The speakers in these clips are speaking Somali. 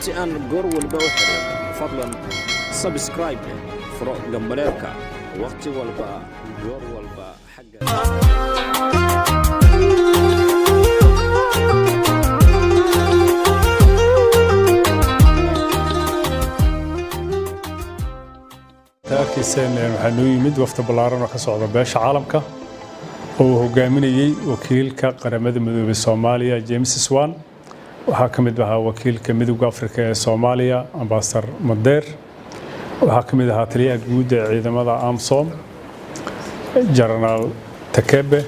Si aan goor walba u xidhiirno, fadlan subscribe, furo gambaleelka, wakhti walba, goor walba xagga. Arkayseen, waxaa noo yimid wafdi ballaaran oo ka socda beesha caalamka oo uu hogaaminayey wakiilka Qaramada Midoobay Soomaaliya, James Swan. Waxaa ka mid ahaa wakiilka Midowga Afrika ee Soomaaliya, Ambassador Madeer. Waxaa ka mid ahaa taliyaha guud ee ciidamada AMISOM, Jenaraal Takebe,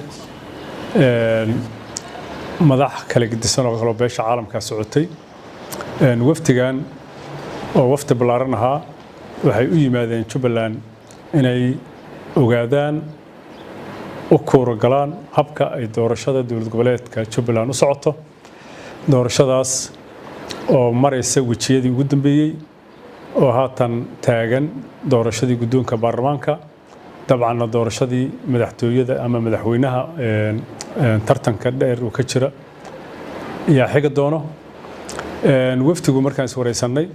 madax kala gedisan oo kaloo beesha caalamka socotay. Wafdigan oo wafdi ballaaran ahaa waxay u yimaadeen Jubbaland inay ogaadaan, u kuuragalaan habka ay doorashada dowlad goboleedka Jubbaland u socoto, doorashadaas oo maraysa wejiyadii ugu dambeeyey oo haatan taagan doorashadii guddoonka baarlamaanka, dabcanna doorashadii madaxtooyada ama madaxweynaha tartanka dheer uu ka jira ayaa xiga doono. Wafdigu markaan is wareysanay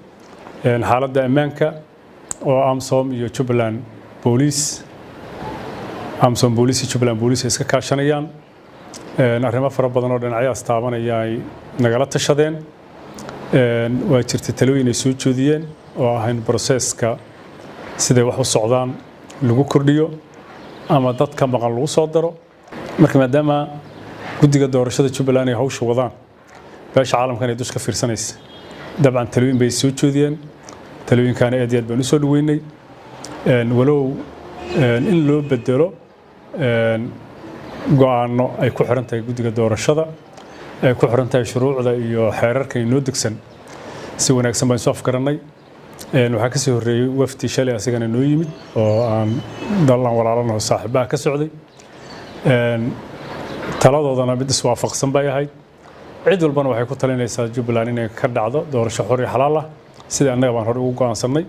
xaaladda ammaanka oo AMISOM iyo Jubbaland Booliis, AMISOM Booliis iyo Jubbaland Booliis ay iska kaashanayaan, arrimo fara badan oo dhinacyahaas taabanaya ay nagala tashadeen. Waa jirtay talooyin ay soo jeediyeen oo ah in processka siday wax u socdaan lagu kordhiyo ama dadka maqan lagu soo daro. Marka maadaama guddiga doorashada Jubbaland ay hawsha wadaan, beesha caalamkan ay dush ka fiirsanaysa, dabcan talooyin bay soo jeediyeen. Talooyinkaana aad iyo aad baan u soo dhaweynay, walow in loo bedelo go'aano ay ku xiran tahay guddiga doorashada, ay ku xiran tahay shuruucda iyo xeerarka inoo degsan. Si wanaagsan baan isu afgarannay. Waxaa kasii horreeyey wafdi shalay asigana noo yimid oo aan dal aan walaalanaho saaxiibaha ka socday. Taladoodana mid iswaafaqsan bay ahayd. Cid walbana waxay ku talinaysaa Jubbaland inay ka dhacdo doorasho xor iyo xalaal ah, sidai annaga baan hore ugu go'aansannay.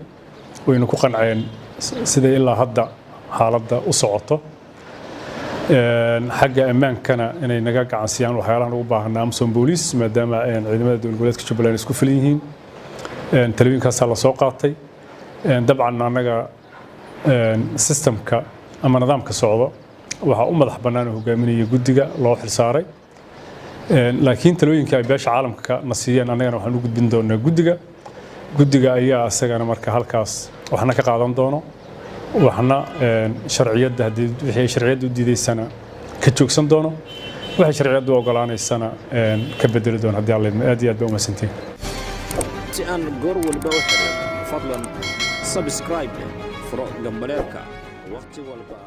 Wayna ku qanceen siday ilaa hadda xaaladda u socoto. Xagga ammaankana inay naga gacan siiyaan waxyaalahan ugu baahanaa AMISOM Booliis, maadaama ciidamada dowlad goboleedka Jubbaland isku filan yihiin. Talooyinkaasaa la soo qaatay. Dabcan annaga systemka ama nidaamka socdo waxaa u madax bannaan oo hogaaminaya guddiga loo xilsaaray, laakiin talooyinka ay beesha caalamka na siiyeen annagana waxaan u gudbin doonaa guddiga. Guddiga ayaa isagana marka halkaas waxna ka qaadan doono, waxna sharciyadda haddii wixii ay sharciyadda u diidaysana ka joogsan doono, waxay sharciyaddu u ogolaanaysana ka bedeli doono, haddii Alla idmo. Aad iyo aad baa umahadsantihiin. Si aan goor walba u xidhiirno, fadlan subscribe, furo gambaleelka, wakhti walba.